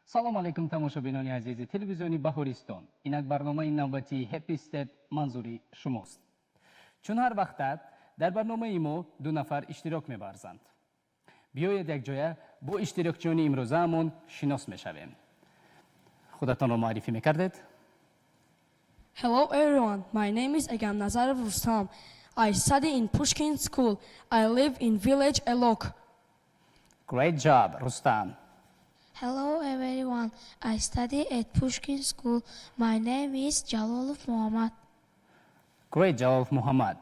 Салом алейкум, тамошобинони азизи телевизиони Баҳористон. Инак барномаи навбатии Happy Step манзури шумост. Чун ҳар вақта дар барномаи мо ду нафар иштирок меварзанд. Биёед, якҷоя бо иштирокчиёни имрӯзаамон шинос мешавем. Худатонро муаррифӣ мекардед? Hello everyone, my name is Egam Nazarov Rustam. I study in Pushkin School. I live in village Elok. Great job, Rustam. Hello everyone. I study at Pushkin School. My name is Jalolov Muhammad. Great, Jalolov Muhammad.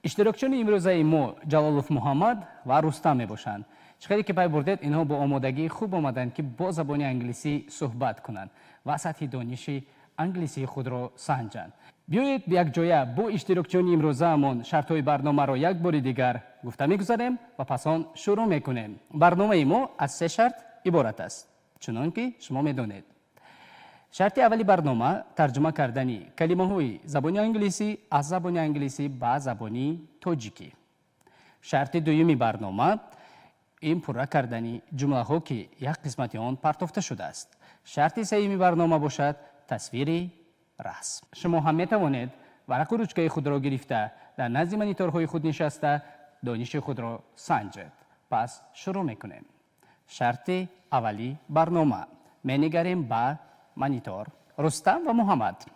Иштирокчиёни имрӯзаи мо Ҷалолов Муҳаммад ва Рустам мебошанд. Чӣ хеле ки пай бурдед, инҳо бо омодагии хуб омаданд, ки бо забони англисӣ суҳбат кунанд ва сатҳи дониши англисии худро санҷанд. Биёед, якҷоя бо иштирокчиёни имрӯзаамон шартҳои барномаро як бори дигар гуфта мегузарем ва пас он шурӯъ мекунем. Барномаи мо аз се шарт иборат аст, чунон ки шумо медонед. Шарти аввали барнома тарҷума кардани калимаҳои забони англисӣ аз забони англисӣ ба забони тоҷикӣ. Шарти дуюми барнома ин пурра кардани ҷумлаҳо, ки як қисмати он партофта шудааст. Шарти сеюми барнома бошад тасвири расм. Шумо ҳам метавонед варақу ручкаи худро гирифта, дар назди мониторҳои худ нишаста, дониши худро санҷед. Пас шурӯъ мекунем. Шарти аввали барнома. Менигарем ба монитор. Рустам ва Муҳаммад,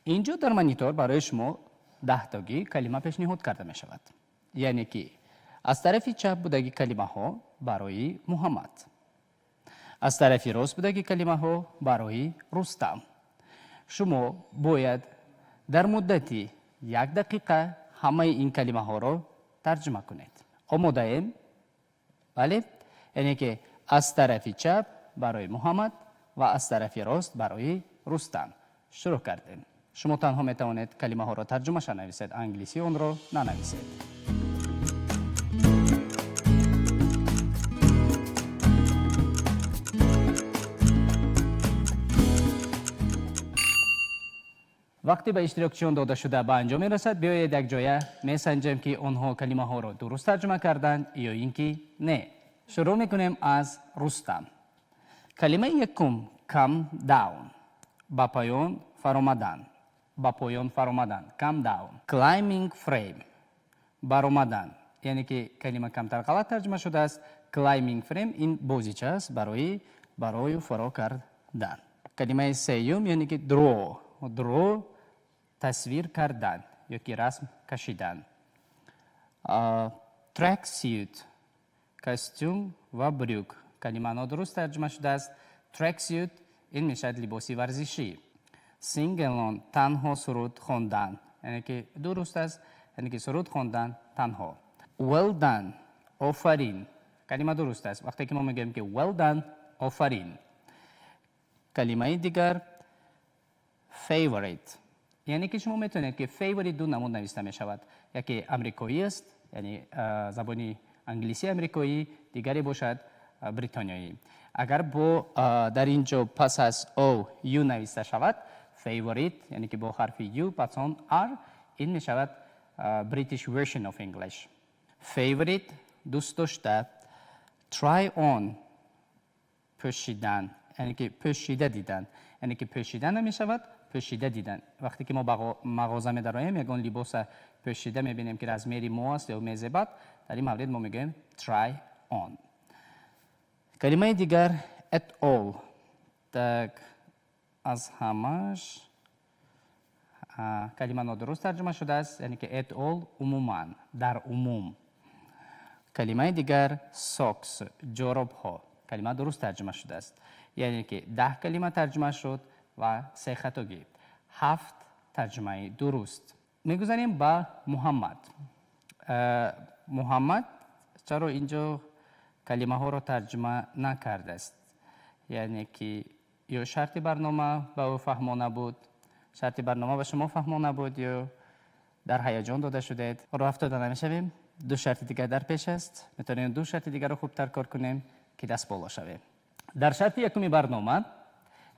инҷо дар монитор барои шумо 10-тогӣ калима пешниҳод карда мешавад, яъне ки аз тарафи чап будаги калимаҳо барои Муҳаммад, аз тарафи рост будаги калимаҳо барои Рустам. Шумо бояд дар муддати як дақиқа ҳамаи ин калимаҳоро тарҷума кунед. Омодаем? Бале, яъне ки аз тарафи чап барои Муҳаммад ва аз тарафи рост барои Рустам. Шурӯъ кардем. Шумо танҳо метавонед калимаҳоро тарҷумаша нависед, англисӣ онро нанависед. Вақте ба иштирокчиён дода шуда ба анҷом мерасад, биёед, якҷоя месанҷем, ки онҳо калимаҳоро дуруст тарҷума карданд ё ин ки не. Шурӯъ мекунем аз Рустам. Калимаи якум come down, ба поён фаромадан, ба поён фаромадан, come down. Climbing frame, баромадан, яъне ки калима камтар ғалат тарҷума шудааст. Climbing frame ин бозича аст барои барою фаро кардан. Калимаи сеюм, яъне ки draw, draw тасвир кардан ё ки расм кашидан. Track suit, костюм ва брюк, калима нодуруст тарҷума шудааст. Track suit ин мешавад либоси варзишӣ. Sing alone, танҳо суруд хондан, яъне ки дуруст аст, яъне ки суруд хондан танҳо. Well done, офарин, калима дуруст аст, вақте ки мо мегӯем ки well done, офарин. Калимаи дигар favorite, яъне ки шумо метавонед ки favorite ду намуд нависта мешавад: яке амрикоӣ аст, яъне забони англисии амрикоӣ, дигаре бошад бритониёӣ. Агар бо дар ин ҷо пас аз o u нависта шавад, favorite, яъне ки бо ҳарфи u, пас он r, ин мешавад British version of English. Favorite, дӯст дошта. Try on, пӯшидан, яъне ки пӯшида дидан, яъне ки пӯшида намешавад, пӯшида дидан. Вақте ки мо ба мағоза медароем, ягон либоса пӯшида мебинем, ки размери мо аст ё мезебад, дар ин маврид мо мегӯем try on. Калимаи дигар at all. Так, аз ҳамаш, калима нодуруст тарҷума шудааст, яъне ки at all умуман, дар умум. Калимаи дигар socks, ҷоробҳо, калима дуруст тарҷума шудааст. Яъне ки 10 калима тарҷума шуд ва се хатогӣ, ҳафт тарҷумаи дуруст. Мегузарем ба Муҳаммад. Муҳаммад чаро инҷо калимаҳоро тарҷума накардааст? Яъне ки ё шарти барнома ба ӯ фаҳмо набуд, шарти барнома ба шумо фаҳмо набуд, ё дар ҳаяҷон дода шудед. Роҳ афтода намешавем, ду шарти дигар дар пеш аст. Метавонем ду шарти дигарро хубтар кор кунем, ки даст боло шавем. Дар шарти якуми барнома,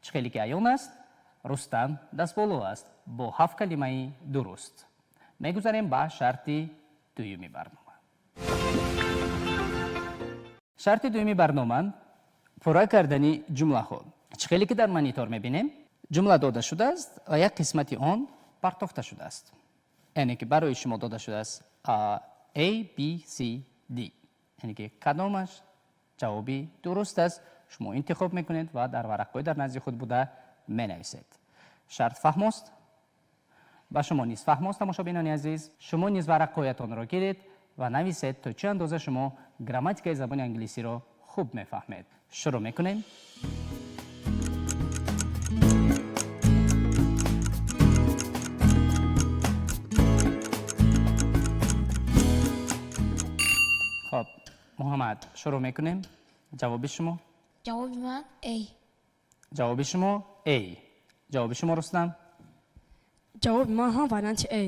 чӣ хеле ки аён аст, Рустам дастболо аст бо ҳафт калимаи дуруст. Мегузарем ба шарти дуюми барнома. Шарти дуюми барнома Пурра кардани ҷумлаҳо. Чӣ хеле ки дар монитор мебинем, ҷумла дода шудааст ва як қисмати он партофта шудааст. Яъне ки барои шумо дода шудааст A, B, C, D. Яъне ки кадомаш ҷавоби дуруст аст, шумо интихоб мекунед ва дар варақҳои дар назди худ буда менависед. Шарт фаҳмост? Ба шумо низ фаҳмост, тамошобинони азиз. Шумо низ варақҳоятонро гиред ва нависед, то чӣ андоза шумо грамматикаи забони англисиро хуб мефаҳмед. Шурӯъ мекунем. Хоб, Муҳаммад, шурӯъ мекунем. Ҷавоби шумо? Ҷавоби ман A. Ҷавоби шумо A. Ҷавоби шумо, Рустам? Ҷавоби ман ҳам варианти A.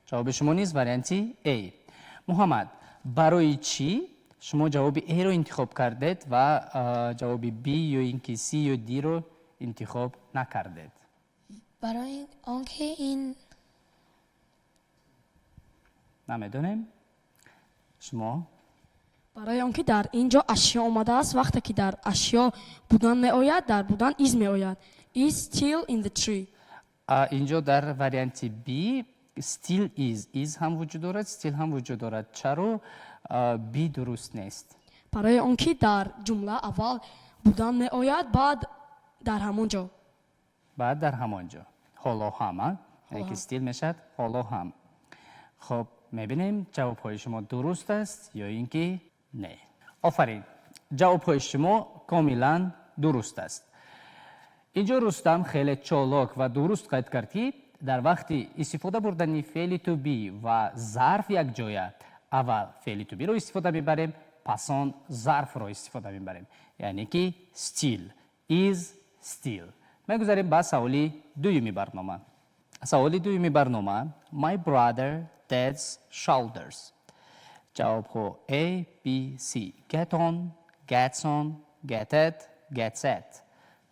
Ҷавоби шумо низ варианти A. Муҳаммад, барои чӣ шумо ҷавоби A-ро интихоб кардед ва ҷавоби B ё ин ки C ё D-ро интихоб накардед? Барои он ки ин Намедонем. Шумо? Барои он ки дар ин ҷо ашё омадааст, вақте ки дар ашё будан меояд, дар будан is меояд. Is still in the tree. Инҷо дар варианти B still is, is ҳам вуҷуд дорад, still ҳам вуҷуд дорад. Чаро B дуруст нест? Барои он ки дар ҷумла аввал будан меояд, баъд дар ҳамон ҷо. Баъд дар ҳамон ҷо. Ҳоло ҳам, а? Яъне ки still мешавад ҳоло ҳам. Хоб, мебинем ҷавобҳои шумо дуруст аст ё ин ки не. Офарин, ҷавобҳои шумо комилан дуруст аст. Инҷо Рустам хеле чолок ва дуруст қайд кард, ки дар вақти истифода бурдани феъли to be ва зарф якҷоя аввал феъли to be-ро истифода мебарем, пас он зарфро истифода мебарем. Яъне ки still, is still. Мегузарем ба саволи дуюми барнома. Саволи дуюми барнома: My brother dad's shoulders. Ҷавобҳо A, B, C. Get on, gets on, get at, gets at.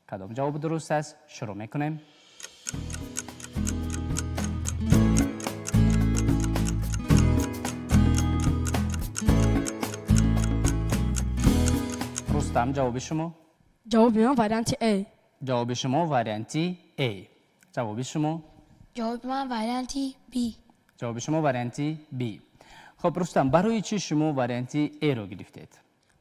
Кадом ҷавоб дуруст аст? Шурӯъ мекунем. Рустам, ҷавоби шумо? Ҷавоби ман варианти A. Ҷавоби шумо варианти A. Ҷавоби шумо? Ҷавоби ман варианти B. Ҷавоби шумо варианти B. Хоб, Рустам, барои чӣ шумо варианти A-ро гирифтед?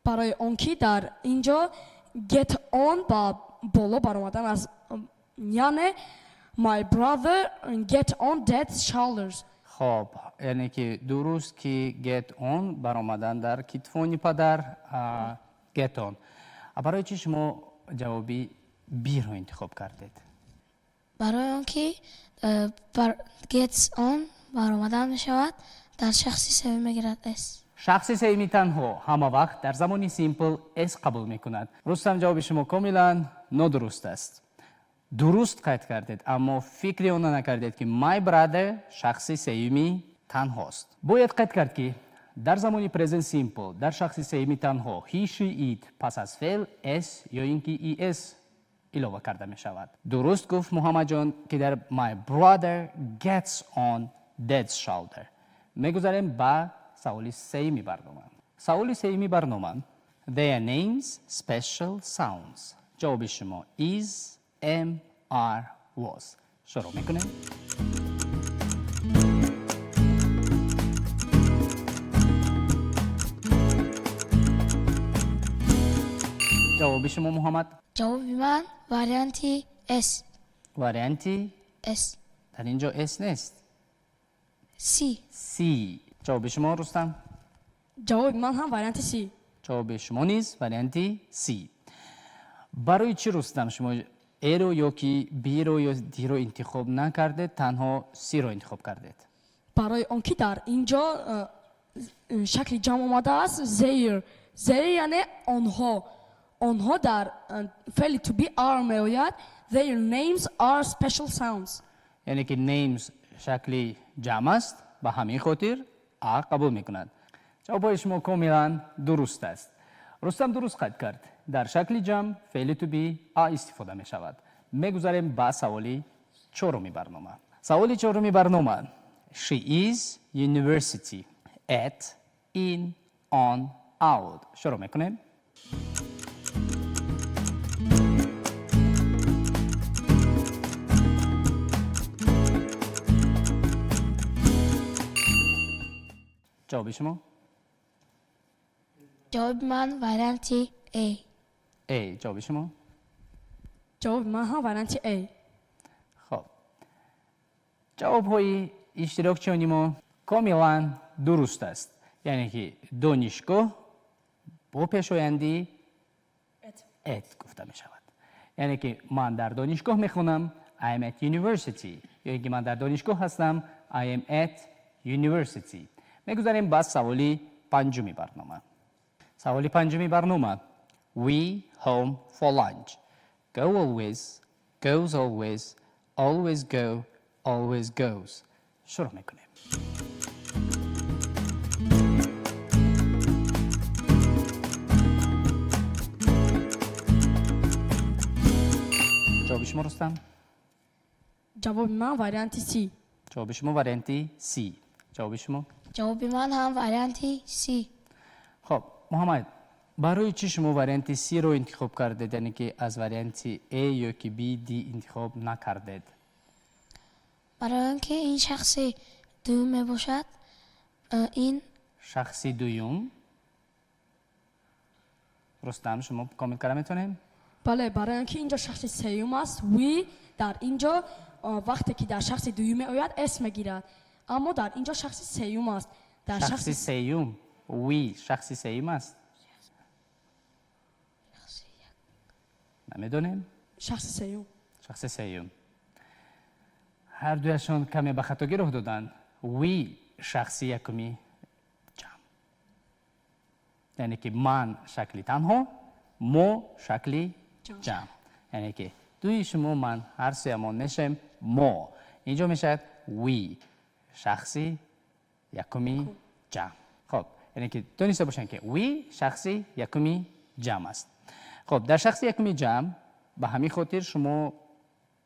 Барои он ки дар ин ҷо get on ба боло баромадан аз, яъне my brother get on dad's shoulders. Хоб, яъне ки дуруст ки get on баромадан дар китфони падар, get on. А барои чӣ шумо ҷавоби B-ро интихоб кардед? Барои он ки gets on баромадан мешавад, дар шахси сеюм мегирад S. Шахси сеюми танҳо ҳама вақт дар замони simple S қабул мекунад. Рустам, ҷавоби шумо комилан нодуруст аст. Дуруст қайд кардед, аммо фикри она накардед, ки my brother шахси сеюми танҳост. Бояд қайд кард, ки дар замони present simple дар шахси сеюми танҳо he, she, it пас аз феъл s ё ин ки es илова карда мешавад. Дуруст гуфт Муҳаммадҷон, ки дар my brother gets on dad's shoulder. Мегузарем ба саволи сеюми барнома. Саволи сеюми барнома: Their names special sounds. Ҷавоби шумо is, am, are, was. Шурӯъ мекунем. Ҷавоби шумо, Муҳаммад? Ҷавоби ман варианти S. Варианти S. Дар ин ҷо S нест. C. C. Ҷавоби шумо, Рустам? Ҷавоби ман ҳам варианти C. Ҷавоби шумо низ варианти C. Барои чӣ, Рустам, шумо A-ро ё ки B-ро ё D-ро интихоб накардед, танҳо C-ро интихоб кардед? Барои он ки дар ин ҷо шакли ҷамъ омадааст, their. Their яъне онҳо. Онҳо дар феъли to be are меояд. Their names are special sounds. Яъне ки names шакли ҷамъ аст, ба ҳамин хотир A қабул мекунад. Ҷавобҳои шумо комилан дуруст аст. Рустам дуруст қайд кард. Дар шакли ҷамъ феъли to be A истифода мешавад. Мегузарем ба саволи чоруми барнома. Саволи чоруми барнома: She is university at, in, on, out. Шурӯъ мекунем. Ҷавоби шумо? Ҷавоби ман варианти A. A. Ҷавоби шумо? Ҷавоби ман ҳам варианти A. Хуб, ҷавобҳои иштирокчиёни мо комилан дуруст аст. Яъне ки донишгоҳ бо пешоянди at гуфта мешавад. Яъне ки ман дар донишгоҳ мехонам, I am at university. Ё ин ки ман дар донишгоҳ ҳастам, I am at university. Мегузарем ба саволи панҷуми барнома. Саволи панҷуми барнома. We home for lunch. Go always, goes always, always go, always goes. Шурӯъ мекунем. Ҷавоби шумо, Рустам? Ҷавоби ман варианти C. Ҷавоби шумо варианти C. Ҷавоби шумо? Ҷавоби ман ҳам варианти C. Хуб, Муҳаммад, барои чӣ шумо варианти C-ро интихоб кардед, яъне ки аз варианти A ё ки B, D интихоб накардед? Барои он ки ин шахси дуюм мебошад, ин шахси дуюм. Рустам, шумо комил карда метавонем? Бале, барои он ки инҷо шахси сеюм аст, we дар инҷо вақте ки дар шахси дуюм меояд, s мегирад. Аммо дар инҷо шахси сеюм аст. Дар шахси сеюм, we шахси сеюм аст. Намедонем? Шахси сеюм. Шахси сеюм. Ҳар дуяшон каме ба хатогӣ роҳ доданд. We шахси якуми ҷамъ. Яъне ки ман шакли танҳо, мо шакли ҷамъ. Яъне ки дуи шумо, ман, ҳар сеямон мешавем мо. Инҷо мешавад we, шахси якуми ҷамъ. Хуб, яъне ки дониста бошанд ки we шахси якуми ҷамъ аст. Хуб, дар шахси якуми ҷамъ ба ҳамин хотир шумо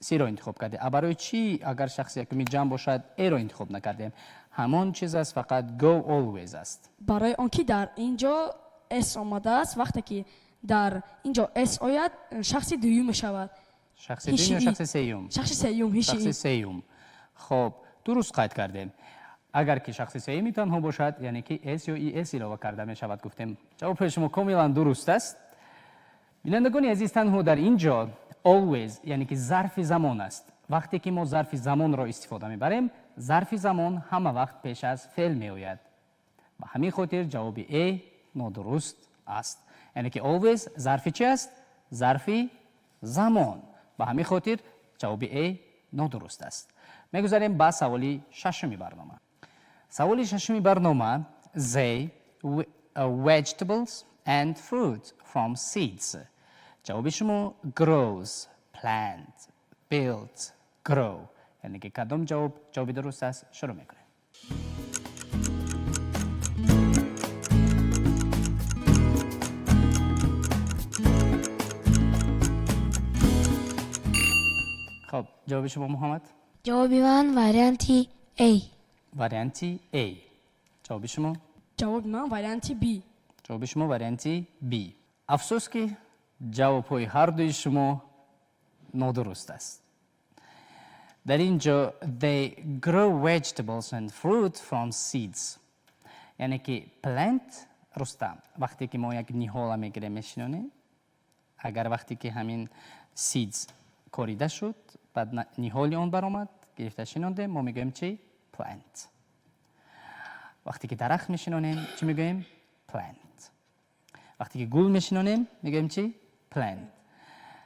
C-ро интихоб кардед. А барои чӣ агар шахси якуми ҷамъ бошад A-ро интихоб накардем? Ҳамон чиз аст, фақат go always аст. Барои он ки дар инҷо S омадааст, вақте ки дар инҷо S ояд, шахси дуюм мешавад. Шахси дуюм ё шахси сеюм? Шахси сеюм, ҳиши. Шахси сеюм. Хуб, дуруст қайд кардем. Агар ки шахси сеюми танҳо бошад, яъне ки S ё ES илова карда мешавад, гуфтем. Ҷавоби шумо комилан дуруст аст. Бинандагони азиз, танҳо дар ин ҷо always, яъне ки зарфи замон аст. Вақте ки мо зарфи замонро истифода мебарем, зарфи замон ҳама вақт пеш аз феъл меояд. Ба ҳамин хотир ҷавоби A нодуруст аст. Яъне ки always зарфи чи аст? Зарфи замон. Ба ҳамин хотир ҷавоби A нодуруст аст. Мегузарем ба саволи шашуми барнома. Саволи шашуми барнома: they vegetables and fruit from seeds. Ҷавоби шумо grows, plant, build, grow. Яъне ки кадом ҷавоб ҷавоби дуруст аст? Шурӯъ мекунем. Хуб, ҷавоби шумо, Муҳаммад? Ҷавоби ман варианти A. Варианти A. Ҷавоби шумо? Ҷавоби ман варианти B. Ҷавоби шумо варианти B. Афсӯс ки ҷавобҳои ҳар дуи шумо нодуруст аст. Дар ин ҷо they grow vegetables and fruit from seeds. Яъне ки plant, Рустам, вақте ки мо як ниҳола мегирем, мешинонем, агар вақте ки ҳамин seeds корида шуд, баъд ниҳоли он баромад, гирифта шинондем, мо мегӯем чи? Plant. Вақте ки дарахт мешинонем, чӣ мегӯем? Plant. Вақте ки гул мешинонем, мегӯем чи? Plant.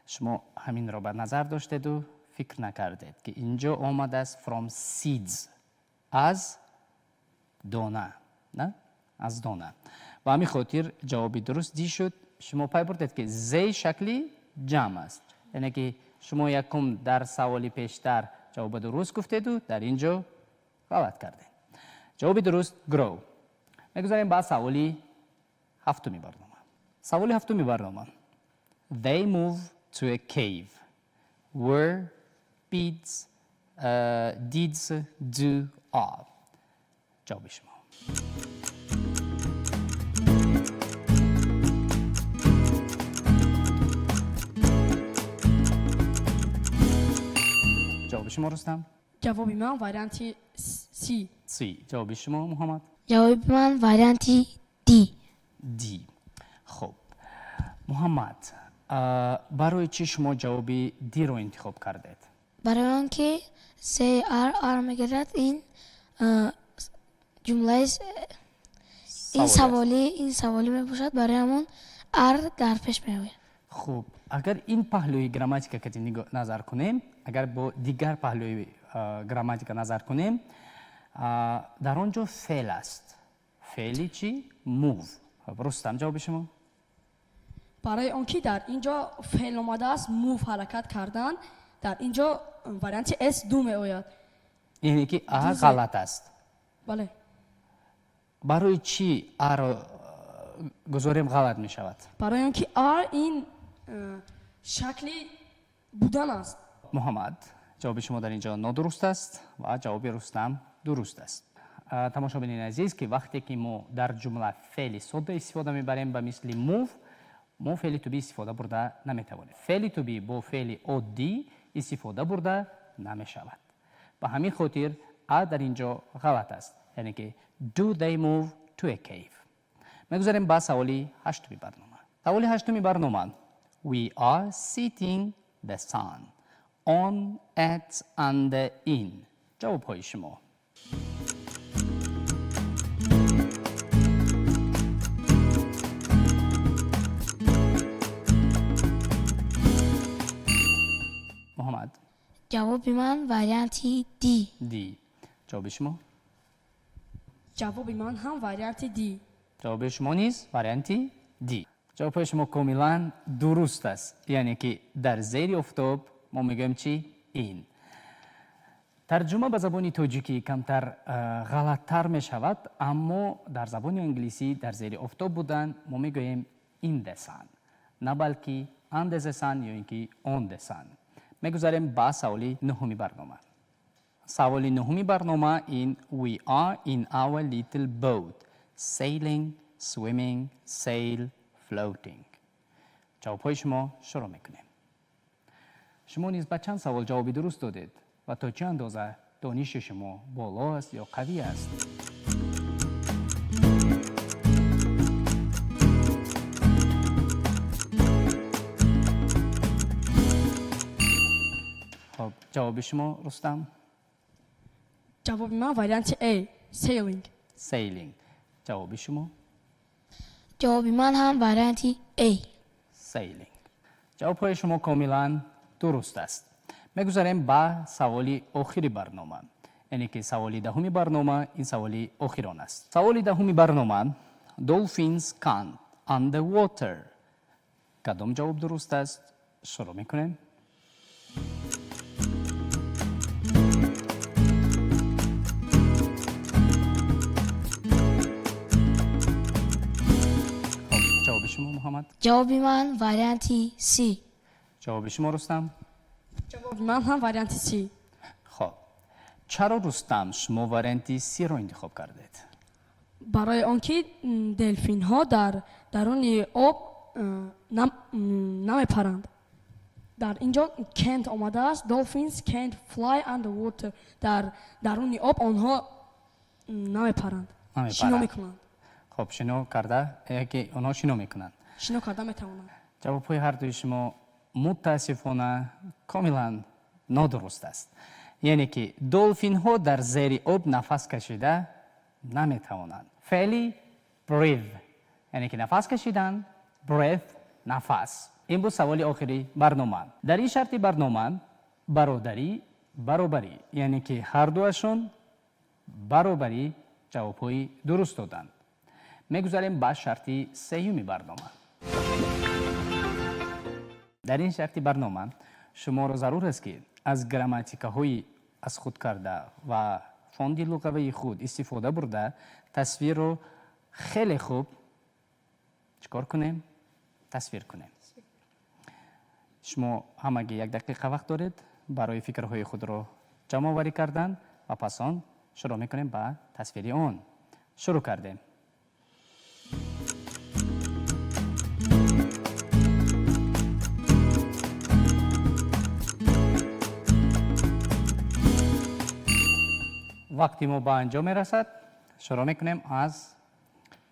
Шумо ҳаминро ба назар доштеду фикр накардед, ки инҷо омадааст from seeds, аз дона, на? Аз дона. Ба ҳамин хотир ҷавоби дуруст D шуд. Шумо пай бурдед, ки they шакли ҷамъ аст. Яъне ки шумо якум дар саволи пештар ҷавоби дуруст гуфтеду дар ин ҷо ғалат кардед. Ҷавоби дуруст grow. Мегузарем ба саволи ҳафтуми барнома. Саволи ҳафтуми барнома. They move to a cave where beads, deeds do are. ҷавоби шумо. Ҷавоби шумо, Рустам? Ҷавоби ман варианти C. C. Ҷавоби шумо, Муҳаммад? Ҷавоби ман варианти D. D. Хуб, Муҳаммад, барои чӣ шумо ҷавоби D-ро интихоб кардед? Барои он ки they are, are мегирад, ин ҷумлаи ин саволӣ мебошад, барои ҳамон are дар пеш меояд. Хуб, агар ин паҳлӯи грамматика кати назар кунем, агар бо дигар паҳлӯи грамматика назар кунем, дар он ҷо феъл аст. Феъли чӣ? Move. Рустам, ҷавоби шумо? Барои он ки дар ин ҷо феъл омадааст, move ҳаракат кардан, дар ин ҷо варианти S ду меояд. Яъне ки А ғалат аст. Бале. Барои чӣ А-ро гузорем ғалат мешавад? Барои он ки are ин шакли будан аст. Муҳаммад, ҷавоби шумо дар ин ҷо нодуруст аст ва ҷавоби Рустам дуруст аст. Тамошобинони азиз, ки вақте ки мо дар ҷумла феъли сода истифода мебарем ба мисли move, мо феъли to be истифода бурда наметавонем. Феъли to be бо феъли оддӣ истифода бурда намешавад. Ба ҳамин хотир А дар ин ҷо ғалат аст, яъне ки do they move to a cave. Мегузарем ба саволи ҳаштуми барнома. Саволи ҳаштуми барнома: We are sitting the sun on, at, under, in. Ҷавобҳои шумо. Муҳаммад. Ҷавоби ман варианти D. D. Ҷавоби шумо? Ҷавоби ман ҳам варианти D. Ҷавоби шумо низ варианти D. Ҷавобҳои шумо комилан дуруст аст. Яъне ки дар зери офтоб мо мегӯем чӣ? Ин. Тарҷума ба забони тоҷикӣ камтар ғалаттар мешавад, аммо дар забони англисӣ дар зери офтоб будан мо мегӯем in the sun, на балки under the sun ё ин ки on the sun. Мегузарем ба саволи нуҳуми барнома. Саволи нуҳуми барнома ин: We are in our little boat, sailing, swimming, sail, floating. Ҷавобҳои шумо шурӯъ мекунем. Шумо низ ба чанд савол ҷавоби дуруст додед ва то чӣ андоза дониши шумо боло аст ё қавӣ аст? Хуб, ҷавоби шумо, Рустам? Ҷавоби ман варианти A, sailing. Sailing. Ҷавоби шумо? Ҷавоби ман ҳам варианти A. Sailing. Ҷавобҳои шумо комилан дуруст аст. Мегузарем ба саволи охири барнома. Яъне ки саволи даҳуми барнома ин саволи охирон аст. Саволи даҳуми барнома: Dolphins can't underwater. Кадом ҷавоб дуруст аст? Шурӯъ мекунем. Ҷавоби шумо, Муҳаммад? Ҷавоби ман варианти C. Ҷавоби шумо, Рустам? Ҷавоби ман ҳам варианти C. Хуб, чаро, Рустам, шумо варианти C-ро интихоб кардед? Барои он ки делфинҳо дар даруни об намепаранд. Дар ин ҷо can't омадааст. Dolphins can't fly underwater. Дар даруни об онҳо намепаранд. Шино мекунанд. Хуб, шино карда, яке онҳо шино мекунанд. Шино карда метавонанд. Ҷавобҳои ҳар дуи шумо мутаассифона комилан нодуруст аст. Яъне ки долфинҳо дар зери об нафас кашида наметавонанд. Феъли breathe, яъне ки нафас кашидан, breath нафас. Ин буд саволи охири барнома. Дар ин шарти барнома бародарӣ баробарӣ, яъне ки ҳар дуашон баробарӣ ҷавобҳои дуруст доданд. Мегузарем ба шарти сеюми барнома. Дар ин шарти барнома шуморо зарур аст, ки аз грамматикаҳои аз худ карда ва фонди луғавии худ истифода бурда тасвирро хеле хуб чикор кунем? Тасвир кунем. Шумо ҳамагӣ як дақиқа вақт доред барои фикрҳои худро ҷамъоварӣ кардан ва пас он шурӯъ мекунем ба тасвири он. Шурӯъ кардем. Вақти мо ба анҷом мерасад. Шурӯъ мекунем аз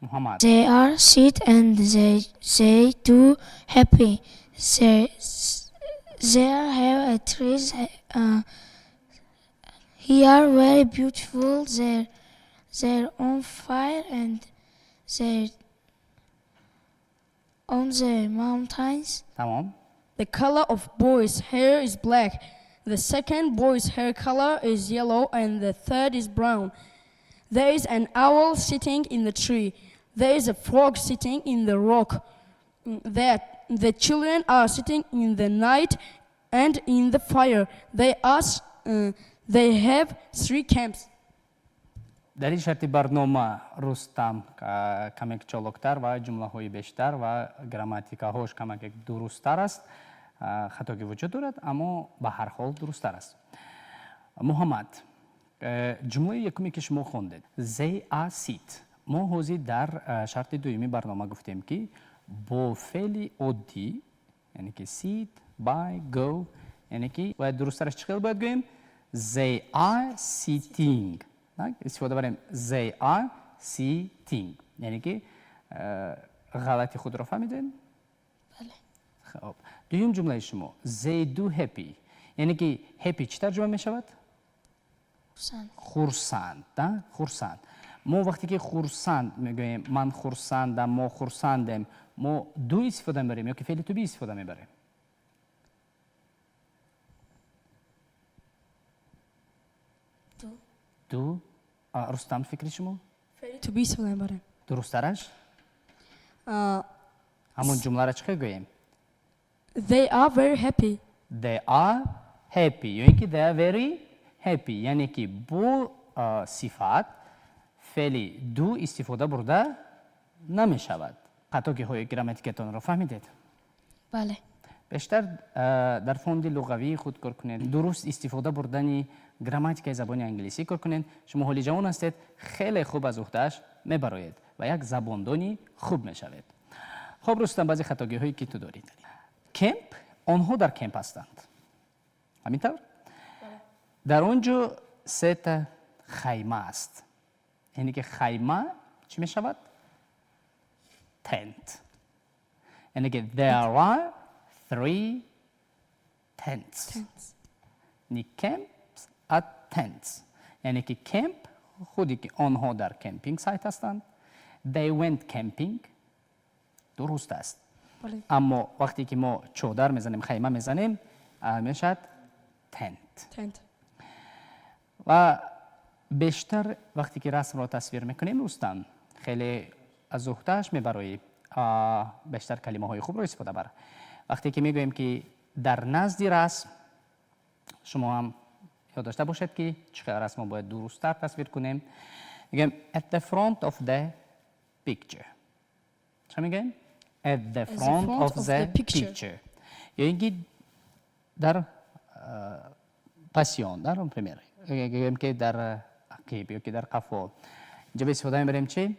Муҳаммад. They are sit and they do happy. They there have a trees here very beautiful. They're on fire and they're on the mountains. Тамом. The color of boy's hair is black. The second boy's hair color is yellow and the third is brown. There is an owl sitting in the tree. There is a frog sitting in the rock. There, the children are sitting in the night and in the fire. They have three camps. Дар ин шарти барнома Рустам камек чолоктар ва ҷумлаҳои бештар ва грамматикаҳош камак дурусттар аст. Хатогӣ вуҷуд дорад, аммо ба ҳар ҳол дурусттар аст. Муҳаммад, ҷумлаи якуме ки шумо хондед, they are sit. Мо ҳозир дар шарти дуюми барнома гуфтем, ки бо феъли оддӣ, яъне ки sit, buy, go, яъне ки бояд дурусттараш чӣ хел бояд гӯем? They are sitting. Истифода барем they are sitting. Яъне ки ғалати худро фаҳмидем? Бале. Хоб. Дуюм ҷумлаи шумо they do happy. Яъне ки happy чӣ тарҷума мешавад? Хурсанд. Хурсанд, да? Хурсанд. Мо вақте ки хурсанд мегӯем, ман хурсандам, мо хурсандем, мо do истифода мебарем ё ки феъли to be истифода мебарем? Do. Do. Рустам, фикри шумо? Феъли to be истифода мебарем. Дурусттараш? Ҳамон ҷумларо чӣ хел гӯем? They are very happy. They are happy. Ё ин ки they are very happy. Яъне ки бо сифат феъли do истифода бурда намешавад. Хатогиҳои грамматикатонро фаҳмидед? Бале. Бештар дар фонди луғавии худ кор кунед, дуруст истифода бурдани грамматикаи забони англисӣ кор кунед. Шумо ҳоли ҷавон ҳастед, хеле хуб аз уҳдааш мебароед ва як забондони хуб мешавед. Хоб, Рустам, баъзе хатогиҳое ки ту дорӣ. Кемп, онҳо дар кемп ҳастанд. Ҳамин тавр? Дар он ҷо сета хайма аст. Яъне ки хайма чӣ мешавад? Tent. Яъне ки there are three tents. Tents. Ни camps are tents. Яъне ки кемп худи ки онҳо дар camping site ҳастанд. They went camping. Дуруст аст. Бале. Аммо вақте ки мо чодар мезанем, хайма мезанем, мешавад tent. Tent. Ва бештар вақте ки расмро тасвир мекунем, Рустам, хеле аз уҳдааш мебароӣ, бештар калимаҳои хубро истифода бар. Вақте ки мегӯем ки дар назди расм, шумо ҳам ёд дошта бошед ки чӣ қадар расмро бояд дурусттар тасвир кунем. Мегӯем at the front of the picture. Чӣ мегӯем? At the front of the picture. Ё ин ки дар пасион, дар например, гӯем ки дар ақиб ё ки дар қафо. Инҷо истифода мебарем чи?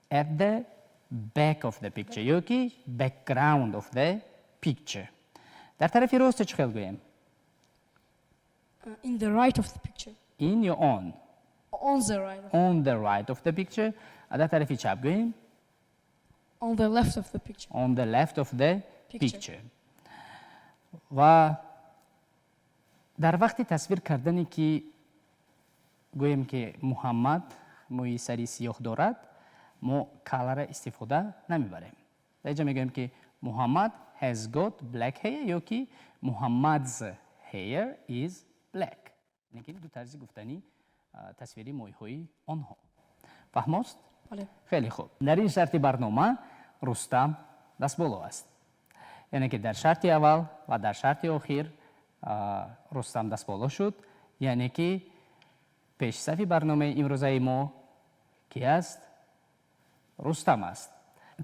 At the back of the picture ё ки background of the picture. Дар тарафи рост чӣ хел гӯем? In the right of the picture. In ё on? On the right. On the right of the picture. Дар тарафи чап гӯем? On the left of the picture. On the left of the Picture. picture. Ва дар вақти тасвир кардане ки гӯем ки Муҳаммад мӯи сари сиёҳ дорад, мо color а истифода намебарем. Дар инҷа мегӯем ки Муҳаммад has got black hair ё ки Muhammad's hair is black. Яъне ки ду тарзи гуфтани тасвири мӯйҳои онҳо. Фаҳмост? Бале. Хеле хуб. Дар ин шарти барнома Рустам дастболо аст. Яъне ки дар шарти аввал ва дар шарти охир Рустам дастболо шуд. Яъне ки пешсафи барномаи имрӯзаи мо ки аст? Рустам аст.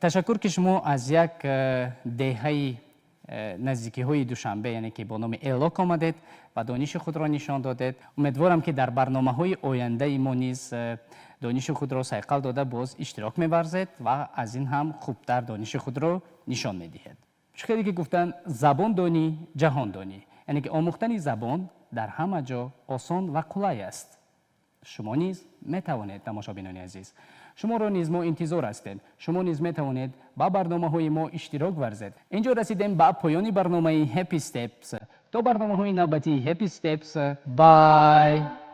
Ташаккур ки шумо аз як деҳаи наздикиҳои Душанбе, яъне ки бо номи Элок омадед ва дониши худро нишон додед. Умедворам ки дар барномаҳои ояндаи мо низ дониши худро сайқал дода боз иштирок меварзед ва аз ин ҳам хубтар дониши худро нишон медиҳед. Чӣ хеле ки гуфтанд, забон донӣ, ҷаҳон донӣ. Яъне ки омӯхтани забон дар ҳама ҷо осон ва қулай аст. Шумо низ метавонед, тамошобинони азиз. Шуморо низ мо интизор ҳастем. Шумо низ метавонед ба барномаҳои мо иштирок варзед. Инҷо расидем ба поёни барномаи Happy Steps. То барномаҳои навбатии Happy Steps, bye.